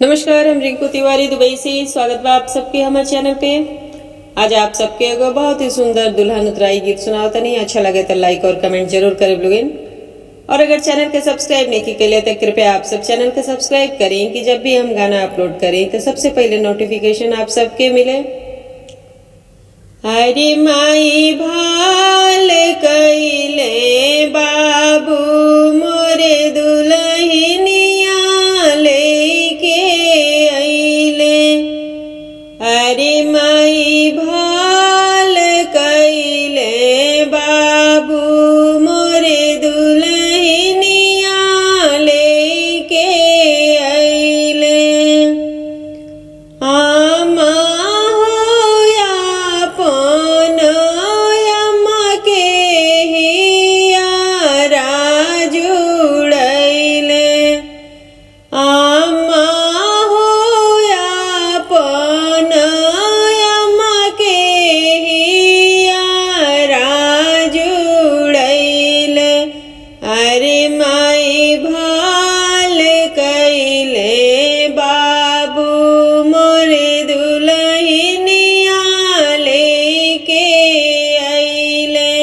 नमस्कार, हम रिंकू तिवारी दुबई से। स्वागत बा आप सबके हमारे चैनल पे। आज आप सबके एगो बहुत ही सुंदर दुल्हन उतराई गीत सुनाओ तनी। अच्छा लगे तो लाइक और कमेंट जरूर करे लोगिन। और अगर चैनल के सब्सक्राइब नहीं के लिए तो कृपया आप सब चैनल के सब्सक्राइब करें कि जब भी हम गाना अपलोड करें तो सबसे पहले नोटिफिकेशन आप सबके मिले। अरे माई भाल कैले बाबू मोरे दुल्हनिया लेके अइले। अरे माई भाल कैले बाबू मोरे दुल्हनिया लेके अइले। आमा होया पन अम्मा के हियारा जुड़ैले। आमा होया पन अम्मा के हियारा जुड़ैले। अरे माई भाल कैले बाबू मोरे दुल्हनिया लेके अइले।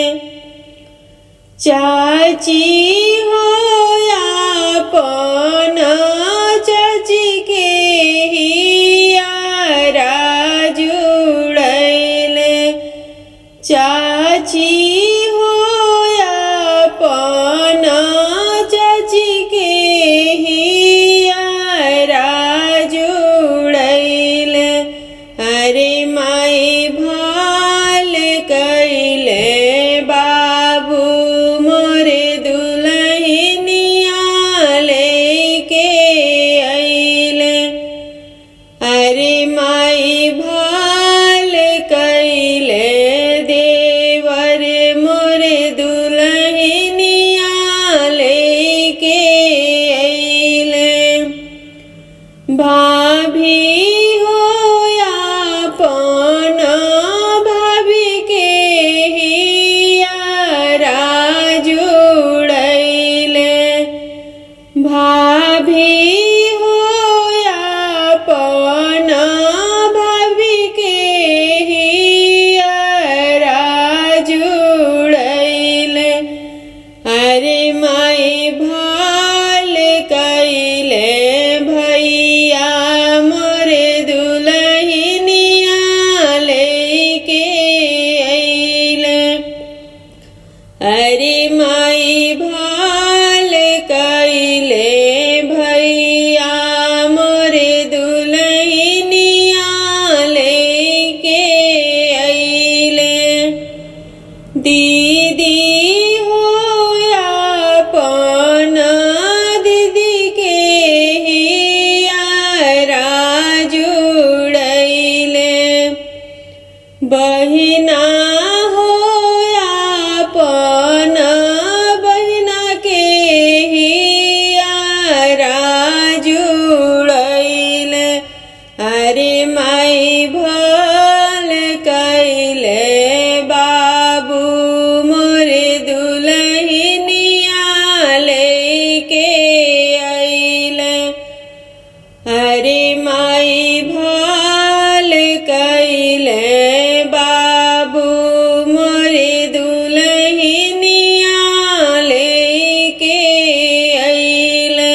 चाची होया पन चाची के हियारा जुड़ैले। चाची होया पन चाची के हियारा जुड़ैले। अरे माई भाल कैले बाबू मोरे दुल्हनिया लेके अइले। अरे माई भाल कैले देवर मोरे दुल्हनिया लेके अइले। भाभी होया पन भाभी के हियारा जुड़ैले। भाभी होया पन भाभी के हियारा जुड़ैले। अरे माई भाल कैले भैया मोरे दुल्हनिया लेके अइले। अरे माई भाल कैले भैया मोरे दुल्हनिया लेके अइले। दीदी होया पन दीदी के हियारा जुड़ैले। बहिना होया पन बहिना के हियारा जुड़ैले। अरे माई भल कैले बाबू मोरे दुल्हनिया लेके अइले। अरे माई भाल कैले बाबू मोरे दुल्हनिया लेके अइले।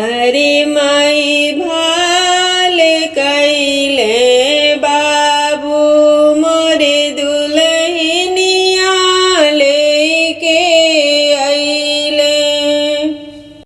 अरे माई भाल कैले बाबू मोरे